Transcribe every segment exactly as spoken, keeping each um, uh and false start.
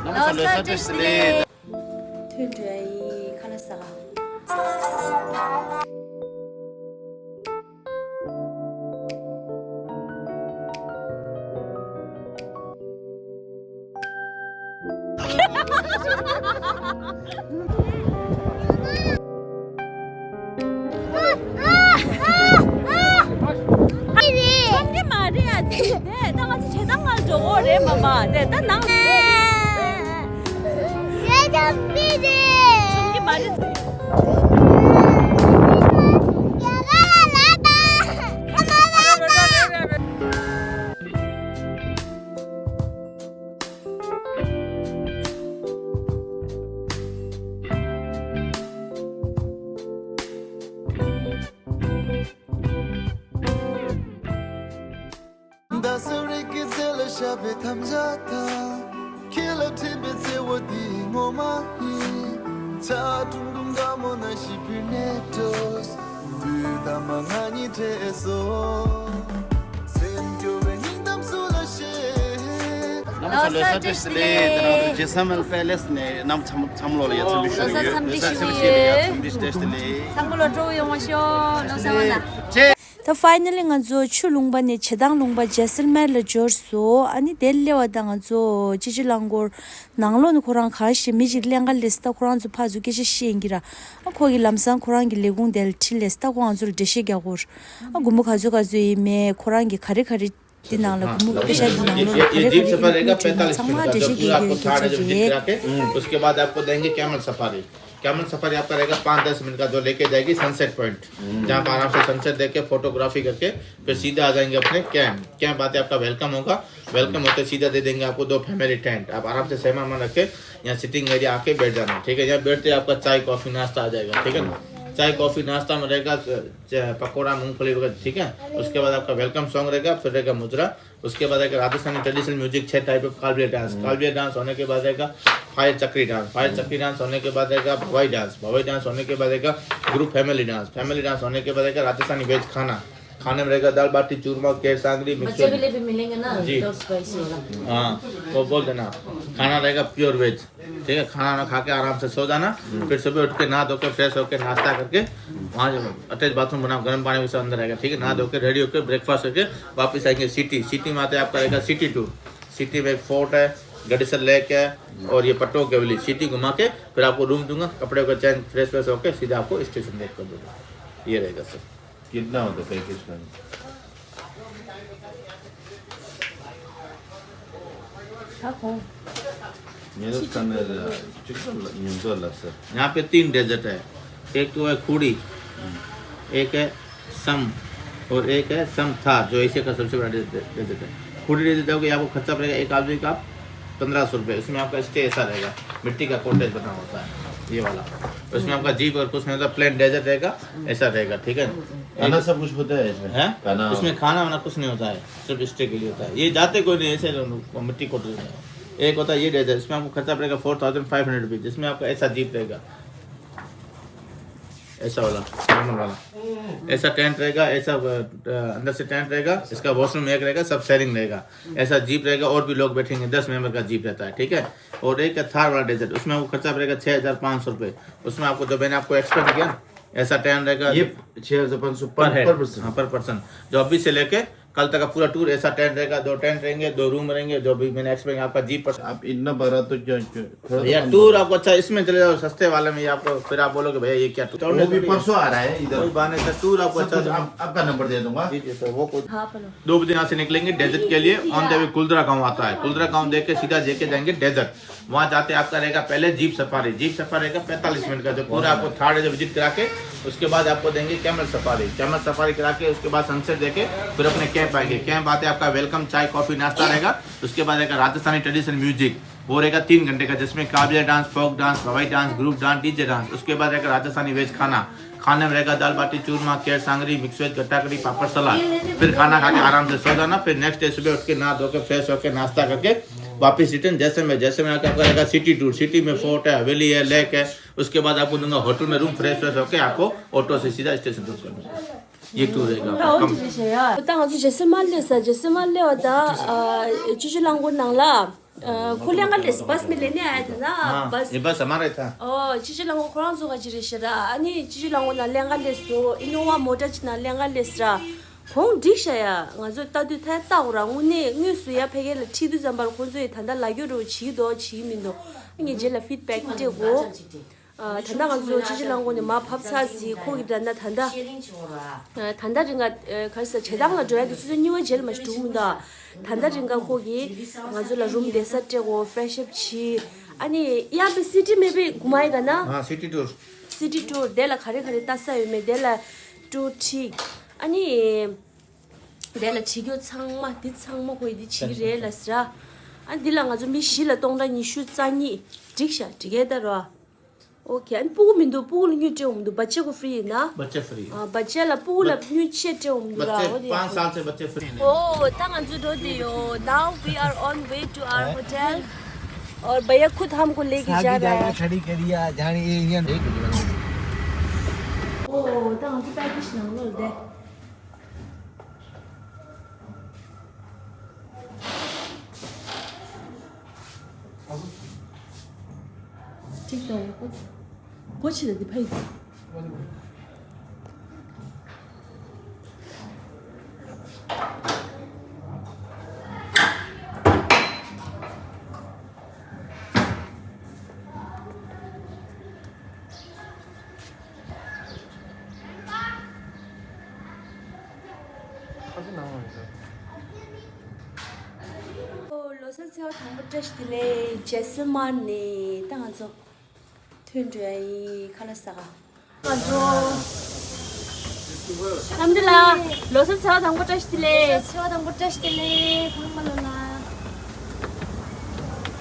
ལོ་གསར་བཀྲ་ཤིས་བདེ་ལེགས། ཐུན་བྲོས་ཡི་ཁ་ལ་ས་ལ། ཆོམ་གི་མ་རེད་ཨ་ཙི། དེ་ད་ང་ཚོ་བྱེ་ཐང་ང་འགྲོ་འོ་རེད་མ་མ། དེ་ད་ནང་ལ་ཆོམ་གི་མ་རེད། ད་གསོ་རིག་གི་རྩེ་ལ་ཤ་བའི་དམ་བཅའ་དང་། ཁྱེད་ལ་འཕྲིན་པའི་བརྩེ་བ་འདི་ངོ་མ་ཡིན། ཆ་ཀྲུང་ཀྲུང་དགའ་མོ་ན་ཞིག་བུད་མེད་འགྲོ། བུ་དམ་མ་ང་གཉིས་འདྲེས་སོ། སེམས་སྐྱོ་བའི་སྙིང་གཏམ་སུ་ལ་བཤད། རྣམ་པ་ཚོ་ལོ་གསར་བཀྲ་ཤིས་བདེ་ལེགས། ད་ང་ཚོ་ཇེ་སི་མལ་པེ་ལེ་སི་ནས་རྣམ་པ་ཚང་མ་ཚང་མ་ལོ་ལ་ཡ་འཚམས་འདྲི་ཞུ་ཡོད། ལོ་གསར་འཚམས་འདྲི་ཞུ་ཡོད། འཚམས་འདྲི་བཀྲ་ཤིས་བདེ་ལེགས། ཚང་མ་ལོ་སྤྲོ་བོ་ཡོང་བ་ཤོག་ལོ་གསར་བ་ལ། ད་ཕའི་ནལ་ལི་ང་ཚོ་ཆུ་ལུང་པ་ནས་བྱེ་ཐང་ལུང་པ་ཇེ་སིལ་མལ་ལ་འབྱོར་སོང་། ཨ་ནི་དེར་སླེབས་པ་དང་ང་ཚོ་སྤྱི་སྤྱོད་རླངས་འཁོར་ནང་ལོགས་ནས་ཁོ་རང་ག་ཞིག་མི་ཞིག་ལེན་ག་སླེབས་སོང་། ད་ཁོ་རང་ཚོ་ཕར་ཚུར་སྐད་ཆ་བཤད་ཡིན་གྱི་ར། ཨ་ཁོ་གིས་ལམ་སང་ཁོ་རང་གི་ལས་ཁུངས་དེ་ལ་ཁྲིད་སླེབས་སོང་། ད་ཁོ་ང་ཚོ་ལ་འགྲེལ་བཤད་རྒྱག་གོ། ཨ་མགོན་པོ་ག་ཚོད་ག་ཚོད་ཡིན་མེད། ཁོ་རང་གིས་ག་རེ་ག་རེ་འདི་ནང་ལ་སྒོར་མོ་པེ་ཤ་འདི་ནང་ལོགས་ནས་ག་རེ་ག་རེ་ཡིན་མིན་ཚང་མ་འགྲེལ་བཤད་རྒྱག་གི་ཡོད་སྐད་ཆ་རེད། उसके बाद आपको देंगे कैमल सफारी। कैमल सफारी आपका रहेगा पाँच दस मिनट का, जो लेके जाएगी सनसेट पॉइंट, जहाँ पर आराम से सनसेट देख के, फोटोग्राफी करके फिर सीधा आ जाएंगे अपने कैंप। कैंप आते आपका वेलकम होगा, वेलकम होते सीधा दे देंगे आपको दो फैमिली टेंट। आप आराम से सहमा मन रख के यहाँ सिटिंग एरिया आके बैठ जाना, ठीक है। यहाँ बैठते ही आपका चाय कॉफी नाश्ता आ जाएगा, ठीक है ना। चाय कॉफी नाश्ता में रहेगा च-, पकौड़ा मूंगफली वगैरह, ठीक है। उसके बाद आपका वेलकम सॉन्ग रहेगा, फिर रहेगा मुजरा। उसके बाद आएगा राजस्थानी ट्रेडिशनल म्यूजिक, छह टाइप ऑफ कालबेलिया डांस। कालबेलिया डांस होने के बाद आएगा फायर चक्री डांस। फायर चक्री डांस होने के बाद आएगा भवाई डांस। भवाई डांस होने के बाद आएगा group family dance. Family dance होने के बाद आएगा राजस्थानी वेज खाना। खाने में रहेगा दाल बाटी चूरमा, केर सांगरी, मिक्स बच्चे के लिए भी मिलेंगे ना, जी। तो स्पाइसी वाला। हाँ, वो बोल देना। खाना रहेगा प्योर वेज, ठीक है। खाना वाना खा के आराम से सो जाना। फिर सुबह उठ के नहा धो के फ्रेश होके नाश्ता करके वहाँ जो अटैच बाथरूम बना, गर्म पानी वैसे अंदर रहेगा, ठीक है। नहा धो के रेडी होके ब्रेकफास्ट करके वापस आएंगे सिटी। सिटी में आते आपका रहेगा सिटी टूर। सिटी में एक फोर्ट है, गडेसर लेक है और ये पट्टों की हवेली। सिटी घुमा के फिर आपको रूम दूंगा, कपड़े को चेंज, फ्रेश व्रेश होके सीधा आपको स्टेशन ड्रॉप कर दूंगा। ये रहेगा सर। कितना होता है पैकेज का? ये तो कम है, चिकन न्यूज़ वाला सर। यहाँ पे तीन डेजर्ट है, एक तो है खूड़ी, एक है सम और एक है सम थार, जो एशिया का सबसे बड़ा डे-, डेजर्ट है। खूड़ी डेजर्ट जाओगे, आपको खर्चा पड़ेगा एक आदमी का पन्द्रह सौ रुपये। इसमें आपका स्टे ऐसा रहेगा, मिट्टी का कॉटेज बना होता है ये वाला। उसमें आपका जीप और कुछ नहीं होता, प्लेन डेजर्ट रहेगा, ऐसा रहेगा, ठीक है। खाना सब कुछ होता है इसमें? हैं? खाना? इसमें खाना वाना कुछ नहीं होता है, सिर्फ स्टे के लिए होता है। ये जाते कोई नहीं, ऐसे लोग, मिट्टी कॉटेज होता है। एक होता है ये डेजर्ट, इसमें आपको खर्चा पड़ेगा four thousand five hundred rupees, जिसमें आपका ऐसा जीप रहेगा, ऐसा वाला, नॉर्मल वाला, ऐसा टेंट रहेगा, ऐसा, अ, अंदर से टेंट रहेगा, इसका वॉशरूम एक रहेगा, सब शेयरिंग रहेगा। ऐसा जीप रहेगा और भी लोग बैठेंगे, दस मेंबर का जीप रहता है, ठीक है। और एक है थार वाला डेजर्ट, उसमें आपको खर्चा पड़ेगा छः हज़ार पाँच सौ रुपये। उसमें आपको जो मैंने आपको एक्सप्लेन किया ना, ऐसा टेंट रहेगा। ये छः हज़ार पाँच सौ पर हेड, पर पर्सन। हाँ, पर पर्सन। जो अभी से लेके कल तक का पूरा टूर ऐसा टेंट रहेगा, दो टेंट रहेंगे, दो रूम रहेंगे, जो भी मैंने एक्सप्लेन आपका जीप पर। आप इतना बड़ा तो क्या, क्या, थोड़ा तो भैया, कम टूर करो। आपको अच्छा इसमें चले जाओ, सस्ते वाले में, ये आपको फिर आप बोलोगे, "भैया, ये क्या टूर?" वो भी परसों आ रहा है इधर। कोई बहाने से टूर आपको सब अच्छा कुछ आप, आपका नंबर दे दूंगा। जी, जी, सर, वो कोई हाँ, बोलो। दो बजे यहाँ से निकलेंगे डेजर्ट के लिए, ऑन द वे कुलदरा गांव आता है, कुलदरा गांव देख के सीधा जेके जाएंगे डेजर्ट। वहाँ जाते आपका रहेगा पहले जीप सफारी, जीप सफारी रहेगा पैंतालीस मिनट का, जो पूरा आपको थार डेजर्ट विजिट करा के उसके बाद आपको देंगे कैमल सफारी, कैमल सफारी करा के उसके बाद सनसेट देके फिर अपने कैंप आएंगे। कैंप आते आपका वेलकम चाय, कॉफी, नाश्ता रहेगा। उसके बाद रहेगा राजस्थानी ट्रेडिशनल म्यूजिक, वो रहेगा तीन घंटे का, जिसमें काबिया dance, folk dance, Bhavai dance, group dance, DJ dance. उसके बाद रहेगा राजस्थानी वेज खाना, खाने में रहेगा दाल बाटी चूरमा, केर सांगरी, मिक्स वेज, गट्टा करी, पापड़, सलाद। फिर खाना खा के आराम से सो जाना। फिर नेक्स्ट डे सुबह उठ के नहा धो के फ्रेश होके नाश्ता करके वापस रिटर्न जैसलमेर। जैसलमेर आके आपका रहेगा सिटी टूर। सिटी में फोर्ट है, हवेली है, लेक है। उसके बाद आपको दूंगा होटल में रूम, फ्रेश फ्रेश होके आपको ऑटो से सीधा स्टेशन ड्रॉप कर दूंगा। ये टूर रहेगा आपका। कम ད་ང་ཚོ་ཇེ་སི་མལ་སླེབས་ས། ཇེ་སི་མལ་སླེབས་པ་དང་ཨ་སྤྱི་སྤྱོད་རླངས་འཁོར་ནང་ལ། ཁོ་ལེན་ག་ལེས་བཱས་མི་ལེན་ནས་ཨ་ད་ན་བཱས། ཨེ་བཱས་མ་རེད་ད། ཨོ་ཅི་ཅི་ལང་གོ་ཁོ་རང་ཚོ་ག་ཅི་རེད་ཤི་ར། ཨ་ནི་ཅི་ཅི་ལང་གོ་ན་ལེན་ག་ལེས་སོ། ཨི་ནོ་ཝ་མོ་ཊ་ཅི་ན་ལེན་ག་ལེས་ར། གོང་འགྲིག་ཤ་ཡ། ང་ཚོ་ལྟ་དུས་ཐད་ལྟ་འོ་ར། དངོས་གནས་དངོས་སུ་ཡ་ཕ་གི་ལ་ཁྲིད་དུས་ཙམ་པར་ཁོང་ཚོ་ཡི་ད་ལྟ་ལ་རྒྱུ་རུ་བྱིས་དོ་བྱིས་མི་འདུག་ངས་རྗེས་ལ་ཕིད་བེག་སྤྲད་གོ། ཨ་ད་ལྟ་ང་ཚོ་ཅི་ཅི་ལང་གོ་ནས་མ་ཕབ་ཚར་ཟིག་ཁོ་གི་ད་ན་ད་ལྟ་ཨ་ད་ལྟ་རིང་ག་ཨ་ག་རེ་ཟེར་བྱེ་ཐང་ལ་འགྲོ་ཡ་གི་ཆུ་ཚོད་གཉིས་པ་རྗེས་ལ་མ་ཞིག་འགྲོ་གི་མི་འདུག་ད་ལྟ་རིང་ག་ཁོ་གི་ང་ཚོ་ལ་རུམ་བསྡད་ས་སྤྲད་གོ། ཕེ་རེ་ཤི་ཨབ་བྱས། ཨ་ནི་ཡང་པའི་སི་ཊི་མེད་པའི་གུ་མ་ཡི་ག་ན། ཨ་སི་ཊི་ཊུར། སི་ཊི་ཊུར་དེ་ལ་ག་རེ་ག་རེ་ལྟ་ས་ཡོད་མེད་དེ་ལ་ཊུར་ཁྲིད། ཨ་ནི། དེ་ལ་བྲིས་རྒྱུ་ཚང་མ་འདི་ཚང་མ་ཁོ་ཡི་འདི་བྱེད་ཀྱི་རེད་ལ་ཟེར། ཨ་འདི་ལ་ང་ཚོ་མི་བཞི་ལ་སྟོང་ཕྲག་ཉི་ཤུ་རྩ་གཉིས་འགྲིག་ཤག་འགྲིག་གས་ད་རོ། ཨོ་ཁེ། ཨ་ནི་སྤུ་གུ་མི་འདུག་སྤུ་གུ་ལ་དངུལ་སྤྲད་འོང་མི་འདུག་བ་ཅེ་ཁོ་ཧྥི་རི་ཡིན་ན། बच्चे फ्री। ཨ་བ་ཅེ་ལ་སྤུ་གུ་ལ་དངུལ་ཆད་སྤྲད་འོང་མི་འདུག་ར། बच्चे ཨོ་དེ། पाँच साल से बच्चे फ्री ने। ཨོ་ད་ང་ཚོ་འགྲོ་དེ་ཡོད། Now we are on way to our hotel. और भैया खुद हमको लेके जा रहा है। खड़ी करिया जानी ये इंडियन। ཨོ་ད་ང་ཚོ་པེ་ཀེ་ཇི་ནང་ལོགས་བསྡད། གཅིག་ཏུ་སྒོ་ཕྱེ་ལ་འདི་ཕ་ཡི། ཨོ་ལོ་གསར་ཚེས་པ་དང་པོ་བཀྲ་ཤིས་བདེ་ལེགས། ཇེ་སི་མར་ནས་ད་ང་ཚོ་ཐོན་འགྲོ་ཡ་ཡིན་ཁ་ལག་ཟ་ག་ང་ཚོ། རྣམ་འདྲེན་ལགས་ལོ་གསར་ཚེས་པ་དང་པོ་བཀྲ་ཤིས་བདེ་ལེགས། ཚེས་པ་དང་པོ་བཀྲ་ཤིས་བདེ་ལེགས་ཚང་མ་ལོ་ན།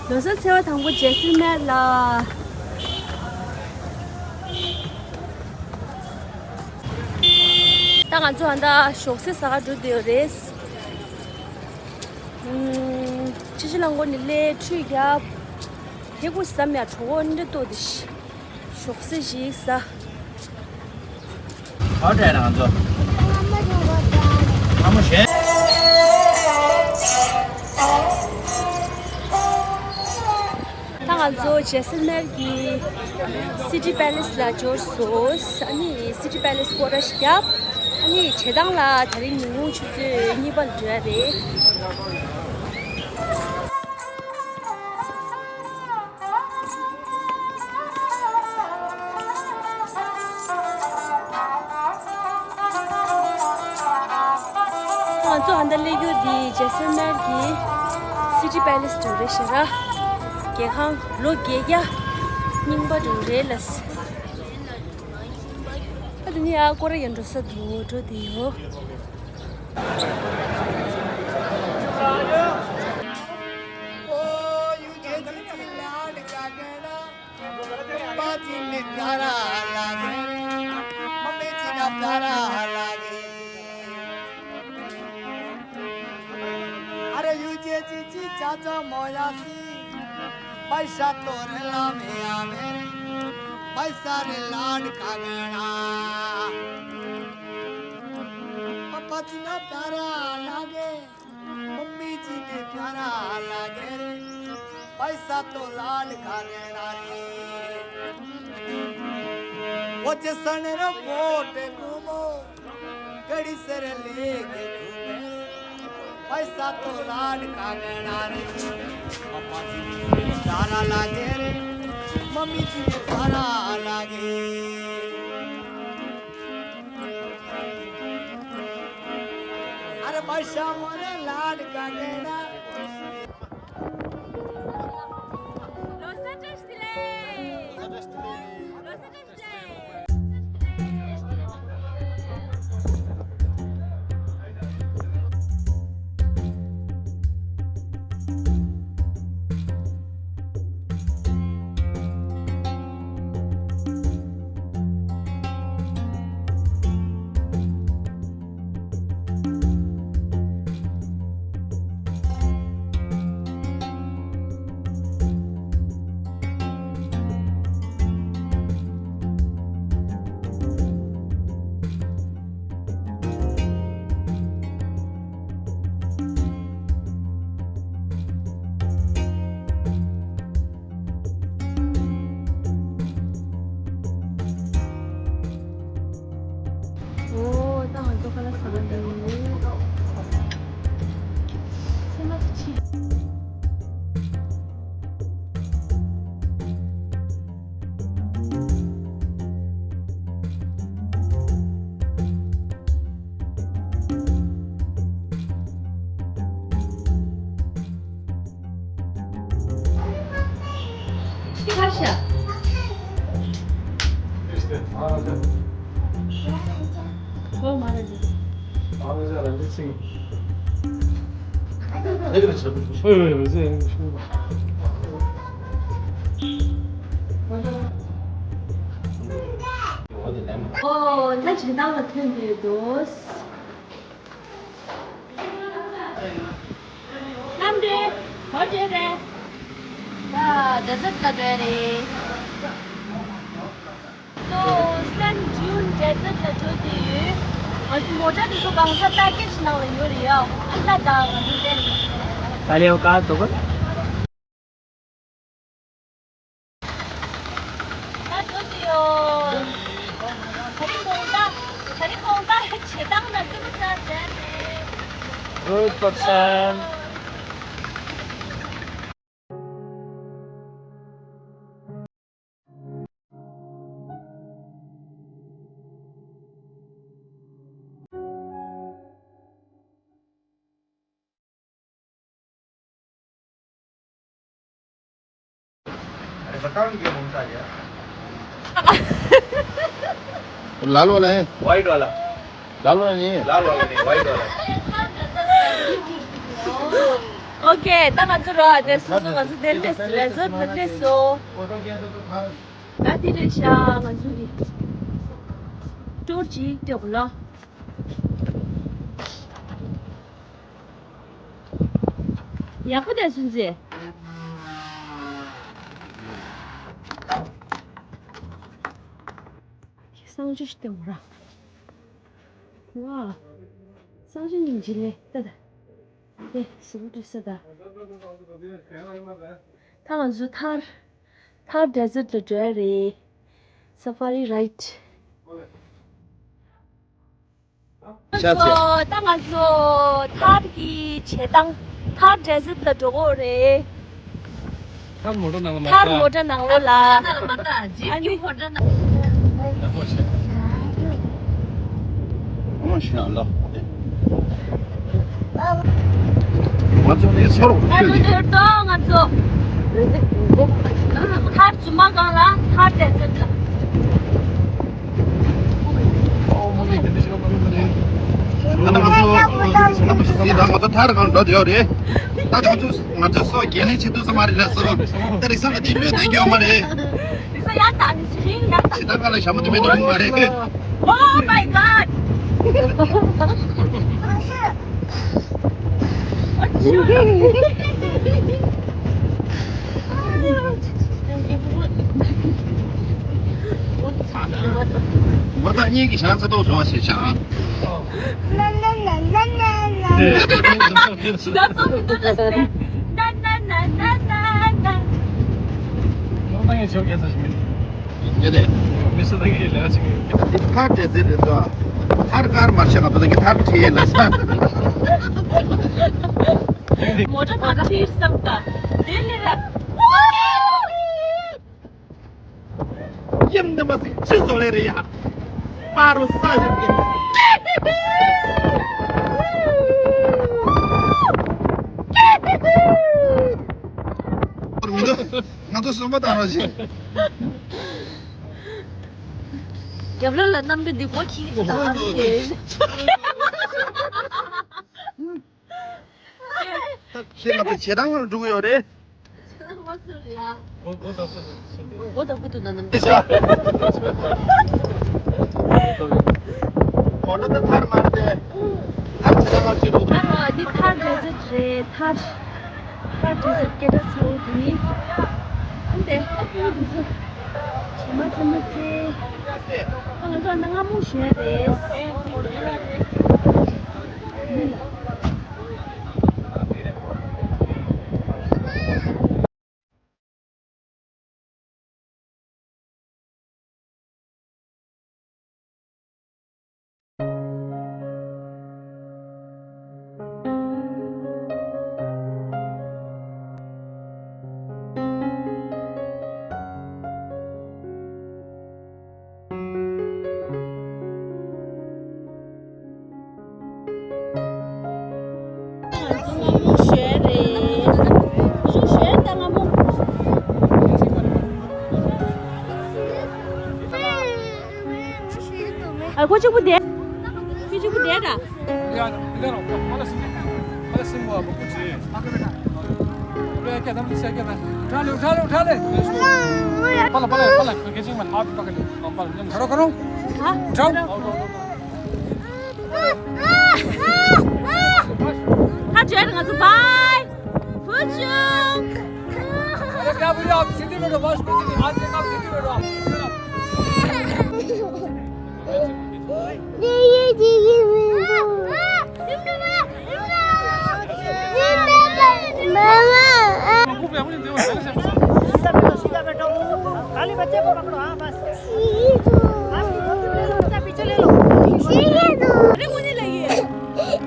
ལོ་གསར་ཚེས་པ་དང་པོ་ཇེ་སི་མར་ལ། ད་ང་ཚོ་ཨ་མདའ་ཞོགས་ཟས་ཟ་ག་འགྲོ་བསྡད་ཡོད་རེད། ཨུམ། ཅི་ཅི་ལང་གོ་ནི་ལས་ཁྲུས་རྒྱབ། དེ་ཀུ་བསམ་ཡ་གྲོགས་པོ་འདྲ་ལྟོ་དེ་ཤི། ཞོགས་ཟས་ཞིག་ཟ། ཨོ་དྲན་ང་ཚོ། ཨ་མ་གཞན། ད་ང་ཚོ་ཇེ་སལ་མེར་གྱི་སི་ཊི་པེ་ལེ་སི་ལ་འབྱོར་སོང་། ཨ་ནི་སི་ཊི་པེ་ལེ་སི་སྐོར་ར་ཞིག་བརྒྱབ། ཨ་ནི་བྱེ་ཐང་ལ་དེ་རིང་ཉིན་གུང་ཆུ་ཚོད་གཉིས་པ་ལ་འགྲོ་ཡ་རེད། ང་ཚོ་ཨ་མདའ་སླེབས་རྒྱུ་འདི་ཇེ་སལ་མེར་གྱི་སི་ཊི་པེ་ལེ་སི་དུ་རེད་ཤག་ར། རྒྱལ་ཁང་ལོ་བརྒྱད་བརྒྱ་རྙིང་པ་དུ་རེད་ལ། ཨ་དེ་ནི་ཨ་སྐོར་ར་ཡང་འགྲོ་ས་དུ་འགྲོ་དེ་ཡོད། अरे यू जे जी जी चाचा मोया सी, पैसा तोरे लावे आवे रे, पैसा रे लाड कागना। पापा जी ना प्यारा लागे, मम्मी जी ने प्यारा लागे रे, पैसा तो लाड कागना रे। वो जसन रे वोट घूमो, गड़ी सर लेके घूमे, पैसा तो लाड कागना रे। पापा जी ने प्यारा लागे रे, मम्मी जी ने प्यारा लागे। अरे पैसा मोरे लाड कागना। ཁ་ཤ། ཨོ་མ་རེད། ཨོ་ད་བྱེ་ཐང་ལ་ཐོན་དུས་འདུག་ལམ་འདི་ག་འདྲ་རེད། ད་ཌེ་ཛར་ལ་འགྲོ་ཡ་རེད། ཏོ་སན་ཇུན་ཌེ་ཛར་ལ་འགྲོ་དུས་ང་ཚོ་མོ་ཊ་འདི་ཚོ་གང་ས་པེ་ཀེ་ཇི་ནང་ལ་ཡོད་རེད་ཡ། ཨ་ད་ད་ང་ཚོ་དེ་ད་ལེའོ་ཀ་ཏོ་ག་ད་འགྲོ་དུས་ཡོད། ད་རིང་དགོང་དག་ད་རིང་དགོང་དག་བྱེ་ཐང་ན་ཏི་རུ་ཙ་ཟེར་ནས། Good person. अरे बताओ ना क्या घूमता है। लाल वाला है। वाइट वाला। लाल वाला नहीं है। लाल वाला नहीं, वाइट वाला। ཨོ་ཁེ། ད་ང་ཚོ་རོ་ཨ་དེ་སོ་སོ་ང་ཚོ་དེ་སླེབས་སོང་། རེ་ཛོར་དུ་སླེབས་སོང་། ད་དེ་རེད་ཤག་ང་ཚོ་གི་ཊུར་ཅིག་སྤྲད་དགོས་ལ། ཡག་པོ་བསྡད་སོང་ཟེ། གསང་སྤྱོད་ཞིག་བསྟན་འོ་ར། ཝ། གསང་སྤྱོད་སྙིང་རྗེ་ལེ་ཏ་ཏ། ཨེ་སུ་རུ་ཏུ་ས་ད། ད་ང་ཚོ་ཐར། ཐར་ཌེ་ཛར་ལ་འགྲོ་ཡ་རེད། སཱ་ཕ་རི་རའིཌ། ཤ་ཚ། ད་ང་ཚོ་ཐར་གྱི་བྱེ་ཐང་ཐར་ཌེ་ཛར་ལ་འགྲོ་གི་རེད། ཐར་མོ་ཊ་ནང་ལ་མ་ཐར་ལྟ། མོ་ཊ་ནང་ལོགས་ལ། ཨ་ནི། མ་ཤ་ཨལ་ལ། ང་ཚོ་ནས་ཚོར་ང་ཚོ་དེར་ཏོ་ང་ཚོ་ཐར་རྫུན་མ་སྒང་ལ་ཐར་ཌེ་ཛར་ལ། ཨ་ང་ཚོ་ང་ཚོ་ཐར་སྒང་འགྲོ་དེ་ཡོད་རེད། ད་ང་ཚོ་ང་ཚོ་སོ་གལ་ནས་བྱེད་ཐུབ་ས་མ་རེད་ལ་སོ། ད་རིག་ས་ལ་དེ་ལོས་དེ་རྒྱུ་མ་རེད། རིག་ས་ཡར་ད་ནི་ཚེ་རིང་ཡར་ད་ཕྱི་ད་ག་ལ་ཞྭ་མོ་དེ་མེད་དུ་མ་རེད། Oh my god! མ་ད་གཉིས་ཀྱི་ཞང་ཚ་ཏོག་བྱུང་བ་ཞེས་བྱ། ད་ཚོ་མི་འདུག་ལ་ཟེར། ན་ན་ན་ན་ན་ན། ཡོང་ད་ངས་ཆོག་གེ་ས་ཞིག་མིན། ཡིན་གྱི་རེད། མི་སུ་ད་ངས་ལས་ཀ་བྱེད་ཀྱི་ཡོད། འདི་ཕར་འདྲེ་ཟེར་རེད་འདུག་ཨ། ཐར་ཀར་མར་ཤ་ག་པ་ད་ངས་ཐར་ཁྲིད་ལ་ས། མོ་ཊ་ཕར་ཁྲིད་བསམ་ད། དེ་ལས་ར། ཡིན་ནི་མ་ཟིག་ཅི་བཟོ་ལེ་རེད་ཡ། པ་རུ་ས་ཡོད་ཀྱི། ང་ཚོ་སོན་པ་དང་རོ་ཞིག་རྒྱབ་ལོགས་ལ་གནམ་གྲུ་འདི་སྒོ་ཁྱིལ་གྱི་འདུག་ཨ་ནི། ཁྱེད་ང་ཚོ་བྱེ་ཐང་ལ་འགྲོ་གི་ཡོད་རེད། འོ་ད་བུ་དུ་ན་ནམ། འོ་ན་ད་ཐར་མ་རེད་དེ། ཐར་བྱེ་ཐང་ལ་ཅི་འགྲོ་གི། ཨ་རོ་འདི་ཐར་འདྲ་ཟེར་རེད་ཐར། ཐར་འདྲ་ཟེར་སྐད་གྲགས་ཚ་བོ་དེ་ནི། ཨ་འདི་ཨ་ཁུ་འདི་ཚོ། བྱེ་མ་ཚ་མ་ཚེ། ཨ་ང་ཚོ་ཨ་ན་སྔ་མོ་ཞོན་རེད། ཨ་ཁོ་གཅིག་པུ་བསྡད། ཁོ་གཅིག་པུ་བསྡད་ད། ཡ་ཡ་ཡ། ཕར་ལ་སྲིན་པོ། ཕར་ལ་སྲིན་པོ་ཨ་ཕོ་ཀུ་ཅི། ཨ་ཁ་བེ་ད། ལོས་ཀྱ་དམ་ཚིག་ཀྱ་ན། ཁྲ་ལེ་ཁྲ་ལེ་ཁྲ་ལེ། ཕར་ལ་ཕར་ལ་ཕར་ལ་ཁ་ཁེ་ཅིག་མ་ཨ་ཕི་ཕ་ཁ་ལེ། ཕར་ལ་ཉམས་ཁ་རོ་ཁ་རོ། ཧ། ཁྲ། ཨ་ཨ་ཨ་ཨ། ཁ་བྲལ་ང་ཚོ་བཱའི། བུ་ཆུང་། खाली बच्चे को पकड़ो, हाँ, बस। आपकी धोती पीछे ले लो। अरे, मुझे लगी है।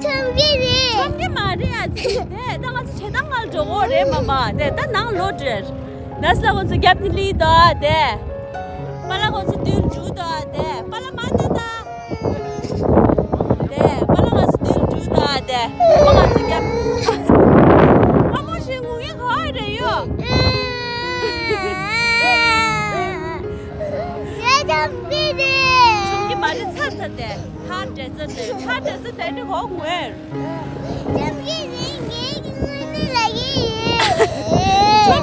ཁྱོད་ཀྱི་རེད། ཁྱོད་ཀྱི་མ་རེད་ཨ་ཙི། དེ་ད་ང་ཚོ་བྱེ་ཐང་ལ་འགྲོ་གོ་རེད་མ་མ། དེ་ད་ནང་ལོག་འདྲེར། ནས་ལ་ཁོ་ཚོ་རྒྱབ་ནི་ལི་དོ་ཨ་དེ། པ་ལ་ཁོ་ཚོ་དུལ་འཇུ་དོ་ཨ་དེ། པ་ལ་མ་ད་ད། དེ་པ་ལ་ང་ཚོ་དུལ་འཇུ་དོ་ཨ་དེ། པ་ང་ཚོ་རྒྱབ། ཨ་མོ་ཞིག་ངུ་ངེ་ག་རེ་ཡོད། ཁྱོད་ཀྱི་མ་རེད་ཚར་ཚར་དེ། ཁ་འདྲེ་ཚོ་དེ། ཁ་འདྲེ་ཚོ་དེ་འདྲ་གོ་ངོས། ཁྱོད་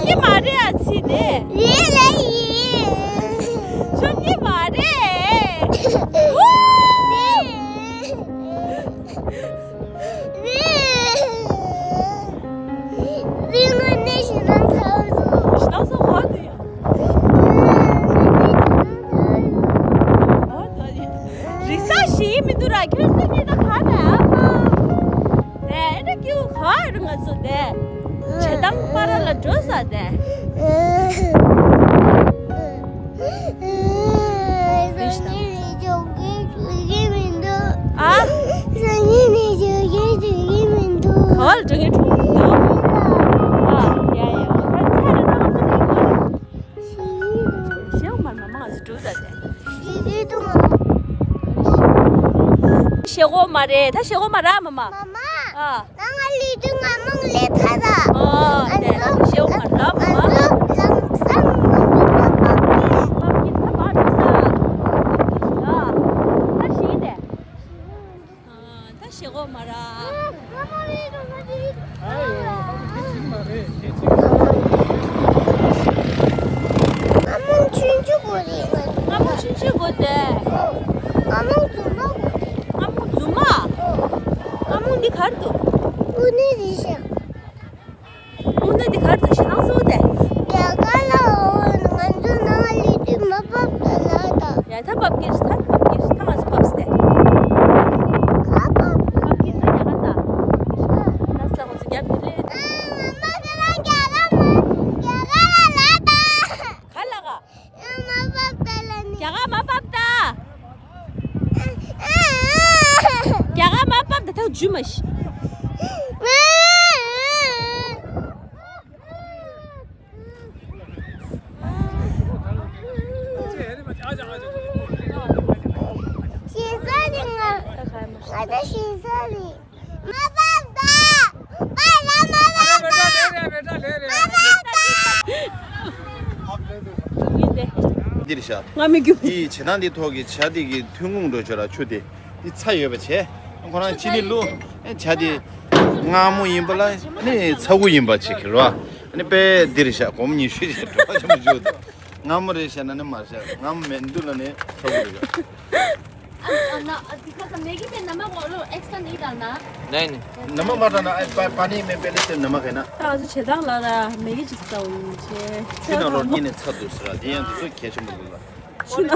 ཀྱི་མ་རེད་ཨ་ཙི་དེ། ཁྱོད་ཀྱི་མ་རེད། ཨུ། ཞེ་སྡང་ཚ་བོ་དེ་ཡང་། རིག་ས་ཞིག་མི་འདུག་ར། ཁྱོད་ཚོ་གཉིས་ད་ག་ནས་ཨ་མ། དེ་ནས་ཀྱུ་ག་རུ་ང་ཚོ་དེ། བྱེ་ཐང་པ་ར་ལ་འགྲོ་ས་དེ། ཨ། ག་བ་ལ་འགྲོ་མཁན་འགྲོ་གི་འདུག་ཨ། ཡ་ཡ། ད་ཚ་རེ་ད་ང་ཚོ་མི་འགྲོ། ཞེའོ་མར་མ་མ་ང་ཚོ་འགྲོ་ད་དེ། ཞེ་གོ་མ་རེད། ད་ཞེ་གོ་མ་ར་མ་མ། མ་མ། ཨ། ད་ང་ལི་དུ་ང་མང་ལེ་ཐ་ད། ཨ། དེ་ད་ཞེའོ་མར་མ་མ། ཨ་ཙོ་ལམ་སང་ང་ཚོ་ཕ་ཕ་ཕ་ཕ་ཕ་ཕ་ཕ་ཕ། ཨ། ད་ཞེ་དེ། ཨ། ད་ཞེ་གོ་མ་ར། སྔ་མོ་ཆུང་ཆུང་གོ་རེད། སྔ་མོ་ཆུང་ཆུང་གོ་དེ། སྔ་མོ་རྫུན་མ་གོ་རེད། སྔ་མོ་རྫུན་མ། སྔ་མོ་འདི་གར་འདུག་ཨུ་ནི་རི་ཤ། ཨུ་ནི་འདི་གར་འདུག་ཞེ་སྡང་སོ་དེ། རྒྱ་གར་ལ་འོ་ང་ཚོ་ནང་ལི་དུ་མ་བབས་ད་ལ་ད། ཡ་ད་བབས་ཀྱི་རེད། ད་བབས་ཀྱི་རེད། ད་ང་ཚོ་བབས་སྟེ། ག་བབས། བབས་ཀྱི་རེད། ད་རྒྱ་གར་ད། ད་ས་ཁོ་ཚོ་རྒྱབ་ཀྱི་རེད། ཨ་མ་དེ་ལ་རྒྱ་གར་མ་རྒྱ་གར་ལ་ལ་ད། ག་ལ་ག་རྒྱ་གར་མ་བབས་ད། རྒྱ་གར་མ་བབས་ད་ཐག་ཇུས་མ་ཤི། ཞེ་ས་རེད། ང་ང་ད་ཞེ་ས་རེད། མ་བབས་ད། པ་ལ་མ་བབས་ད། མ་བབས་ད། འདིར་ཤ། ང་མི་རྒྱུ། འདི་བྱེ་ཐང་འདི་ཐོག་གི་བྱ་འདི་གི་ཐོན་ཁུངས་འགྲོ་ཆོག་ར་ཆུ་དེ། འདི་ཚྭ་ཡོད་པ་བྱས། ཁོ་རང་ཅི་ནི་བླུག་ཨེ་བྱ་འདི། མངར་མོ་ཡིན་པ་ལ་ནི་ཚྭ་ཁུ་ཡིན་པ་བྱེད་ཀྱི་ར། ཨ་ནི་དཔེ་འདིར་ཤ་སྒོར་མོ་ཉི་ཤུ་ཞིག་འགྲོ་བ་ཆེན་པོ་བརྗོད་འདུག་མངར་མོ་རེད་བཤད་ན་ནི་མ་བཤད། མངར་མོ་མི་འདུག་ལ་ནི་ཚ་བོ་རེད། हाँ, ना, दिखा था, मैगी में नमक और एक्स्ट्रा नहीं डालना। नहीं, नहीं। नमक मत डालना, ए, पा-, पानी में पहले से नमक है ना। ད་ང་ཚོ་བྱེ་ཐང་ལ་ལ་མེ་གི་ཅིག་ཟ་འོང་བྱས། ཁྱེད་རང་རོ་གཉིས་ནས་ཚ་འདུག་ཟེར་ར། དེ་ཡང་དེ་ཚོ་གལ་ཆེན་པོ་འདུག་ལ། ཤུ་ན།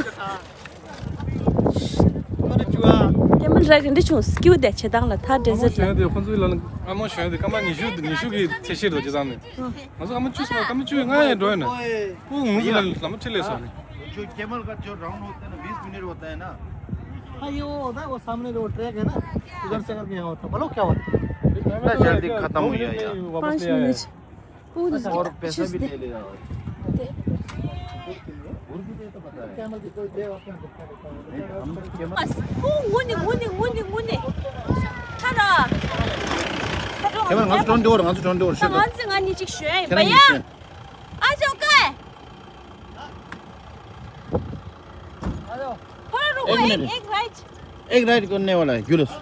ཀེ་མལ་ར་ག་འདྲ་བྱུང་། སྐྱིད་པོ་དེ་བྱེ་ཐང་ལ་ད་ཌེ་ཟར་ལ། ཁོང་ཚོའི་ལ་ཨ་མོ་ཞོན་དེ་སྐར་མ་ཉི་ཤུ་ཉི་ཤུ་གི་ཚད་གཞི་རེད་བྱེ་ཐང་ནས། ང་ཚོ་སྐར་མ་བཅུ་སོང་། སྐར་མ་བཅུ་ང་ཡང་འགྲོ་ཡོད་ན། ཨོ་ངུ་ཚོ་ལ་ལ་མ་ཁྲིད་ལས་སོང་ནས། जो कैमल का जो राउंड होता है ना, बीस मिनट होता है ना। हाँ, ये वो होता है, वो सामने जो ट्रैक है ना, उधर से करके यहाँ होता है। बोलो, क्या हुआ? इतना जल्दी खत्म हो गया यार। वापस ले आया है। पाँच मिनट। और पैसा भी ले लिया। और भी दे तो पता है। कैमल की कोई दे, आपने नहीं, हम कैमल। ཨ་ངུ་ནི་ངུ་ནི་ངུ་ནི་ངུ་ནི། ཁ་ར། ཁ་ར། ང་ཚོ་གྲོན་འདི་བར། ང་ཚོ་གྲོན་འདི་བར་ཤོད། ང་ཚོ་ང་གཉིས་གཅིག་ཤོད་ཡིན་པ་ཡ། ཁྱེད་རང་གཉིས་ཤོད། आ जाओ, क्या है? थोड़ा रुको, एक मिनट। एक, एक राइट। एक राइट करने वाला है जुलूस।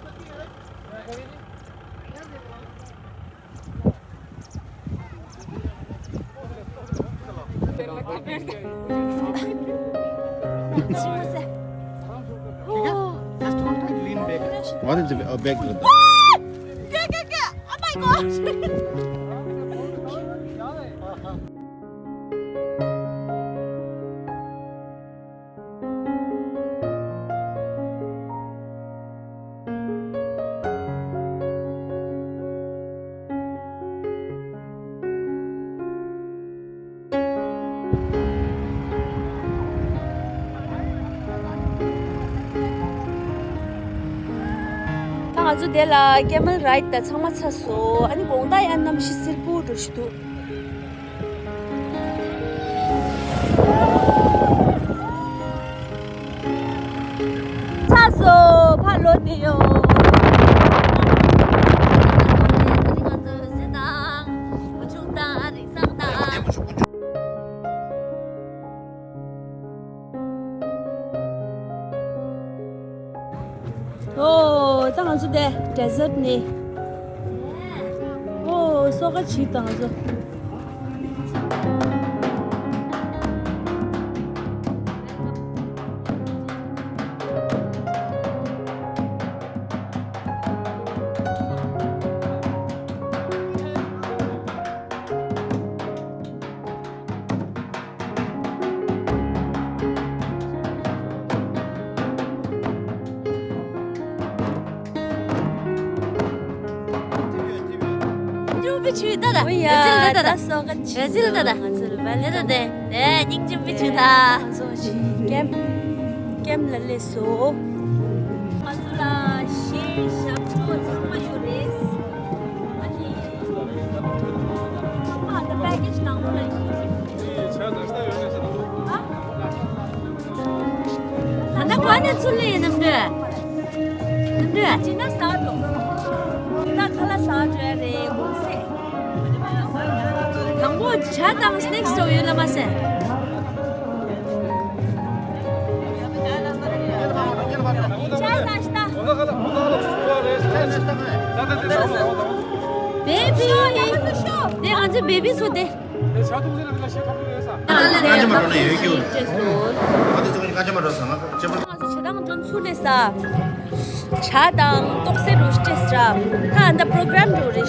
What is the uh, back? Go, go, go! Oh my God! ད་ང་ཚོ་དེ་ལ་camel ride་དང་ཚང་མ་ཚར་སོང་། ཨ་ནི་དགོང་དག་ཡང་གནམ་གཤིས་བསིལ་པོ་འདྲ་ཞིག་འདུག་ཚར་སོང་། ཕར་ལོག་བསྡད་ཡོད། ད་རིང་ང་ཚོ་གཟི་དང་བུ་ཆུང་དང་རིག་བཟང་དང་། ཨོ། ད་ང་ཚོ་དེ་desert་ནས། ཨོ། སོ་ཁ་བྱིས་དང་ང་ཚོ། ཅུ་པི་ཆུ་ད་ད། ཨོ་ཡ། ར་ཛིལ་ད་ད། ད་སོ་ག་ཆུ། ར་ཛིལ་ད་ད། ང་ཚོ་རུ་བ་ལེ། ད་ད་དེ། དེ་སྙིང་རྗེ་པི་ཆུ་ད། ང་ཚོ་ཞིག་ཀེམ་ཀེམ་ལ་སླེབས་སོང་། ང་ཚོ་ལ་གཞས་ཞབས་བྲོ་ཚང་མ་ཡོད་རེད། ཨ་ནི་ཚང་མ་ད་པེ་ཀེཇ་ནང་ལོགས་ལ་ཡོད། ད་ལྟ་ག་ནས་ཚུར་སླེབས་ཡིན་ནམ་འདྲ། ནམ་འདྲ། ཅི་ན་ས་འགྲོ། ད་ཁ་ལག་ཟ་འགྲོ་ཡ་རེད་གུང་སེང་། དང་པོ་ཇ་དང་སི་ནེག་སི་འདྲ་བོ་ཡོད་ལ་མ་ཟད། ཇ་ནཱ་ཤྟ། བེ་བི། དེ་ང་ཚོའི་བེ་བི་ཚོ་དེ། ང་ཚོ་ཇ་དང་འགྲོ་ཚུར་ལས་ས། ཇ་དང་ཏོག་སེ་རུ་སྤྲད་ས། ད་ཨ་འདྲ་པོ་རོ་གྷ་རམ་རུ་རེད།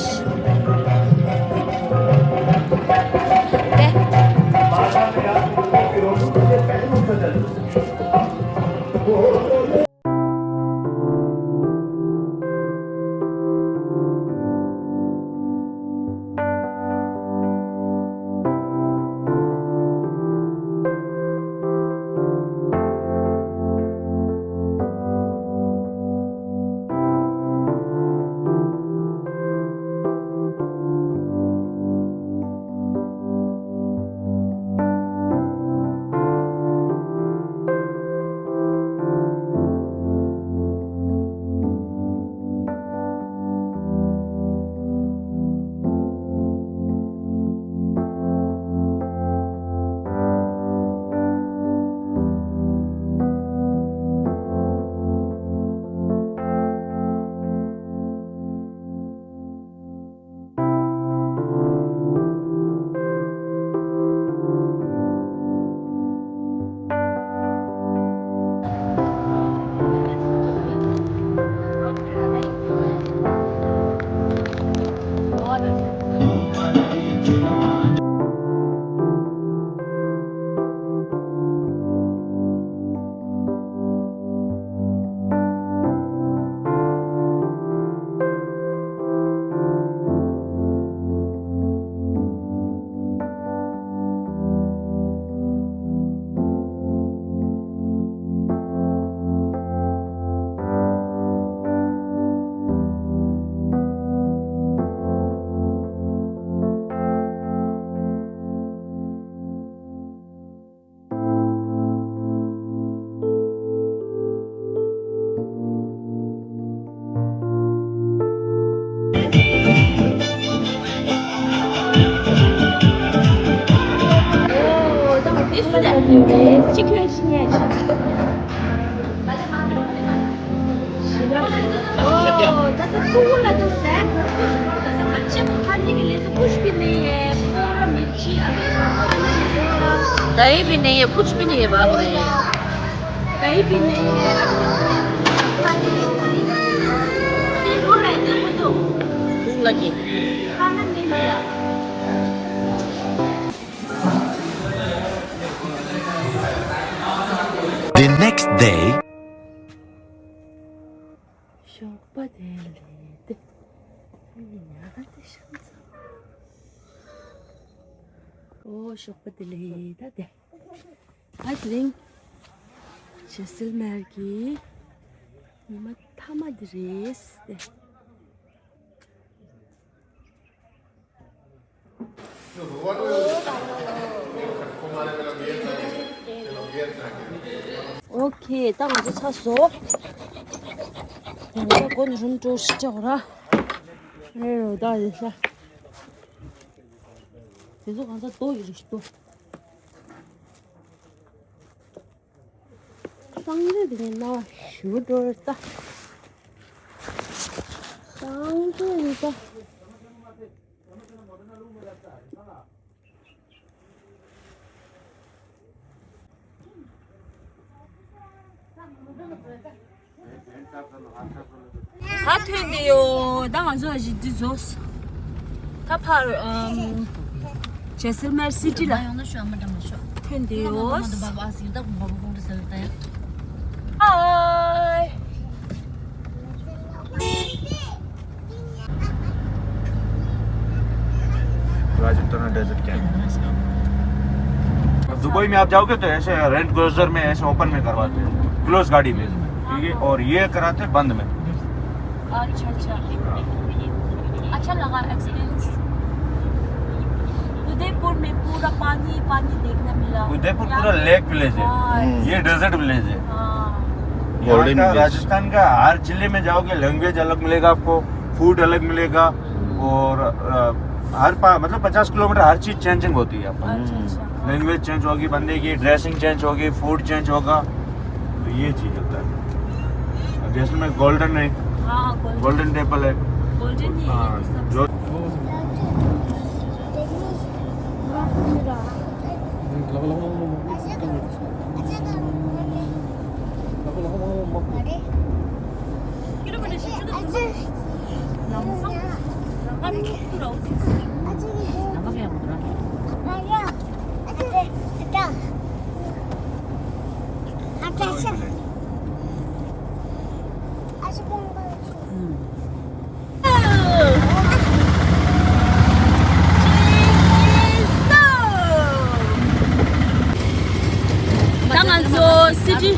कुछ भी नहीं है, पूरा मिर्ची अभी खाने में पूरा कहीं भी नहीं है, कुछ भी नहीं है बाबू। कहीं भी नहीं है। भूख लगी। खाना नहीं मिला। The next day. ཞོགས་པ་བདེ་ལེགས་ཏེ། ཨོ་ཞོགས་པ་བདེ་ལེགས་ད་དེ། ཨ་དེ་རིང་ཇེ་སིལ་མེར་གྱི་ཉི་མ་མཐའ་མ་དེ་རེད་ཏེ། ཨོ་ཁེ། ད་ང་ཚོ་ཚར་སོང་། ད་ང་ཚོ་སྒོ་ནས་རུམ་འགྲོ་ཞིག་ཅག་ར། ཨེ་ཡོ་ད་ཡིན་ཤ། དེ་ཚོ་གང་ཚ་ལྟོ་ཡོད་རེད་ལྟོ། སང་ཉིན་དེ་ནས་ན་ཞུ་འགྲོ་རེད་ད། སང་ཉིན་རེད་ད། ད་ཐོན་ཏེ་ཡོད། ད་ང་ཚོ་ཨ་ཞིག་འདི་རྫོགས། ད་ཕར་ཨམ་ཇེ་སིལ་མེར་སི་ཊི་ལ་ཐོན་ཏེ་ཡོད། ཧའི། राजपूताना डेजर्ट क्या है? दुबई में आप जाओगे तो ऐसे रेंट क्लोजर में ऐसे ओपन में करवाते हैं, क्लोज गाड़ी में, ठीक है, और ये कराते हैं बंद में। अच्छा, अच्छा। अच्छा लगा एक्सपीरियंस। उदयपुर में पूरा पानी, पानी देखने मिला। उदयपुर पूरा लेक विलेज है, ये डेजर्ट विलेज है। हाँ। यहाँ का, राजस्थान का हर जिले में जाओगे, लैंग्वेज अलग मिलेगा आपको, फूड अलग मिलेगा, और अ, हर पा-, मतलब पचास किलोमीटर हर चीज चेंजिंग होती है आपको। अच्छा, अच्छा। लैंग्वेज चेंज होगी, बंदे की ड्रेसिंग चेंज होगी, फूड चेंज होगा, तो ये चीज होता है। अब जैसलमेर गोल्डन है, हाँ, गोल्डन। गोल्डन टेम्पल है। गोल्डन ही है, हाँ, ये सब। जो ད་ང་ཚོ་སི་ཊི་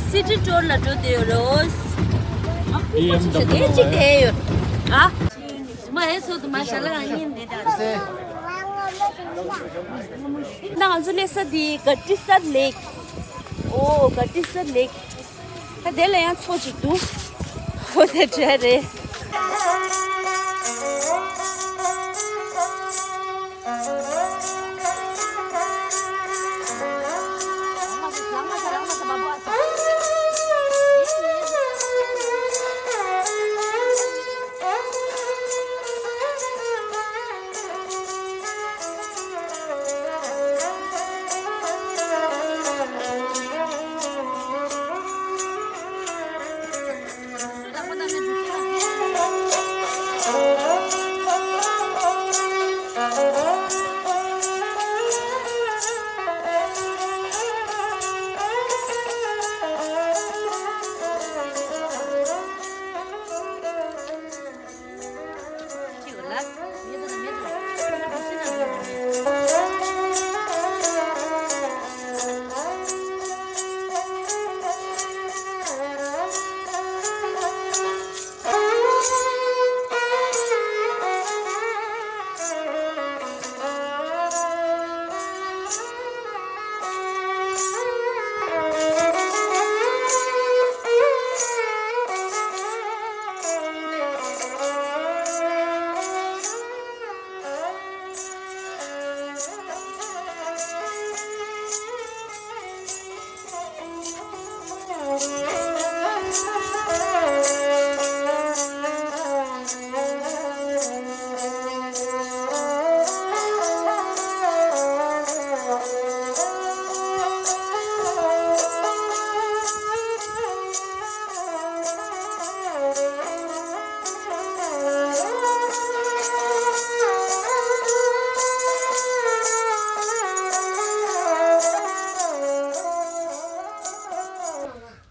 སི་ཊི་ཊུར་ལ་འགྲོ་བསྡད་ཡོད་རེད། ཨེ་ཅིག་དེ་ཡོད། ཨ། མ་ཨེ་སོ་དུ་མ་ཤ་ལ་ཡིན་ནི་ད། ད་ང་ཚོ་སླེབས་ས་དེ་ག་ཏི་སར་ལེག་ཨོ་ག་ཏི་སར་ལེག་ད་དེ་ལ་ཡང་མཚོ་གཅིག་འདུག་ཨོ་དེ་འདྲ་རེད།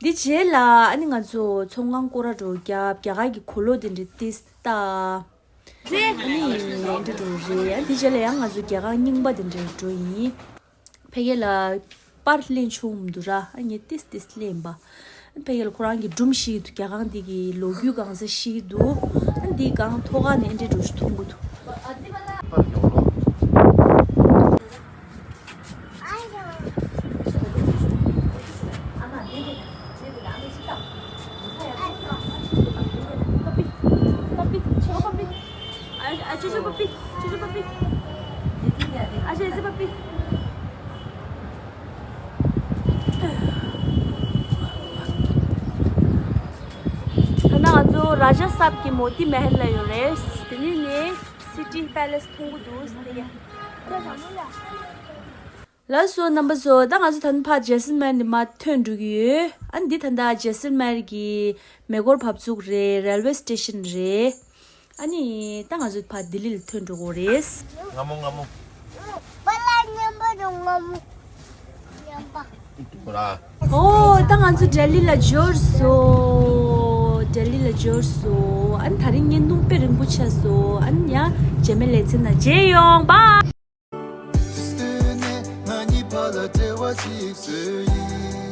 འདི་རྗེས་ལ་ཨ་ནི་ང་ཚོ་ཚོང་ཁང་སྐོར་ར་འགྲོ་རྒྱབ། རྒྱ་གར་གྱི་གོས་ལོག་དེ་འདྲ་ཏིས་ཏ། ཨ་ནི་འདི་འདྲ་འགྲོ་རེད། ཨ་འདི་རྗེས་ལ་ཡང་ང་ཚོ་རྒྱ་གར་རྙིང་པ་དེ་འདྲ་འགྲོ་ཡིན། ཕ་གི་ལ་པར་ལེན་ཆོག་མི་འདུག་ར། ཨ་ངས་ཏིས་ཏིས་ལེན་པ། ཕ་གི་ལ་ཁོ་རང་གི་སྒྲུང་ཤེས་ཀྱི་འདུག་རྒྱ་གར་འདི་གི་ལོ་རྒྱུས་གང་ས་ཤེས་ཀྱི་འདུག་ཨ་འདི་གང་ཐོག་ཁ་ནས་ཨ་འདྲ་འགྲོ་ཞིག་མཐོང་གི་འདུག་ད་ང་ཚོ་ར་ཇ་སབ་ཀྱི་མོ་ཏི་མ་ཧལ་ལ་ཡོད་རེད། དེ་ནས་ནས་སི་ཊི་པེ་ལེ་སི་མཐོང་གི་འདུག་དེ་ག་ལགས་སོ་རྣམ་པ་ཚོ། ད་ང་ཚོ་ད་ནི་ཕར་ཇེ་སལ་མེར་ནས་མར་ཐོན་འགྲོ་གི་ཡོད། ཨ་ནི་འདི་ད་ལྟ་ཇེ་སལ་མེར་གྱི་མེ་འཁོར་བབས་ཚུགས་རེད། རེལ་ཝེ་སི་ཊེ་ཤན་རེད། ཨ་ནི་ད་ང་ཚོ་ཕར་ལྡི་ལི་ལ་ཐོན་འགྲོ་གི་རེད། སྔ་མོ་སྔ་མོ། པ་ལགས་མཉམ་པ་དང་སྔ་མོ་མཉམ་པ། ཨོ་ད་ང་ཚོ་ལྡི་ལི་ལ་འབྱོར་སོང་། ལྡི་ལི་ལ་འབྱོར་སོང་། ཨ་ནི་དེ་རིང་བརྙན་ཐུང་དཔེ་རིང་པོ་ཆགས་སོང་། ཨ་ནི་ཡང་རྗེས་མའི་ལེ་ཚན་ནང་མཇལ་ཡོང་། བཱའི། དེ་བརྟེན་ནས་ང་གཉིས་བར་ལ་འབྲེལ་བ་ཅིག་བཟོས་ཡིན།